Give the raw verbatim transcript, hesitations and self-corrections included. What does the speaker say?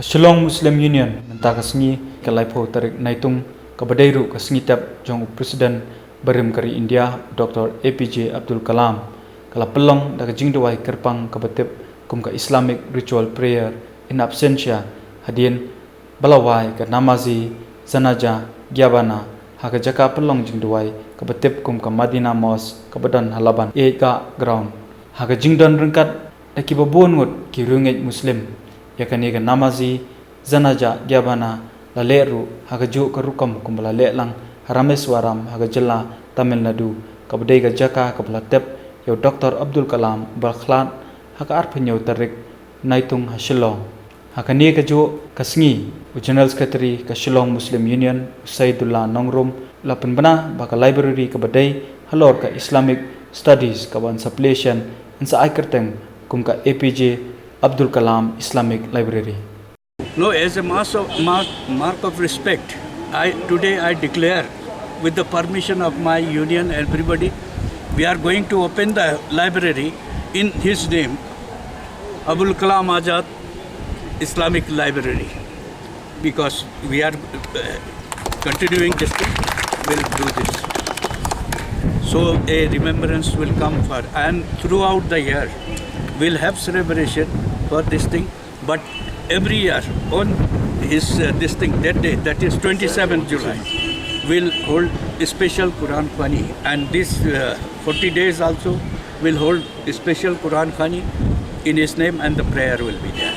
Shillong Muslim Union mynta ka sngi ka laiphew tarik Naitung, kaba dei ruh ka sngi tep jong u President barim ka ri India, Doctor A P J Abdul Kalam, ka la pynlong da ka jingduwai kyrpang kaba tip kum ka Islamic Ritual Prayer in Absentia, hadien ba la wai ka Namazi Janaza Giabana ha ka jaka pynlong jingduwai kaba tip kum ka Madina Mosque kaba don ha Laban Eidgah Ground. Ha ka jingdon ryngkat da kiba bun ngut ki riewngeit Muslim, ïa kane ka Namazi Janaza Giabana la leh ruh ha kajuh ka rukom kumba la leh lang ha Rameswaram ha ka jylla Tamil Nadu, kaba dei ka jaka kaba la tep ïa u Doctor Abdul Kalam uba la khlad ha ka arphew hynñiew tarik Naitung ha Shillong. Ha kane kajuh ka sngi, u General Secretary ka Shillong Muslim Union, u Saidullah Nongrum, la pynbna ba ka library kaba dei halor ka Islamic Studies kaba yn sa plie shen, yn sa ai kyrteng kum ka A P J Abdul Kalam Islamic Library. No, as a mass of, mark, mark of respect, I, today I declare, with the permission of my union, everybody, we are going to open the library in his name, Abul Kalam Azad Islamic Library, because we are uh, continuing this thing, we'll do this. So a remembrance will come for, and throughout the year, we'll have celebration for this thing. But every year on his uh, this thing, that day, that is twenty-seventh July, we'll hold a special Quran Khwani, and this uh, forty days also will hold a special Quran Khwani in his name, and the prayer will be there.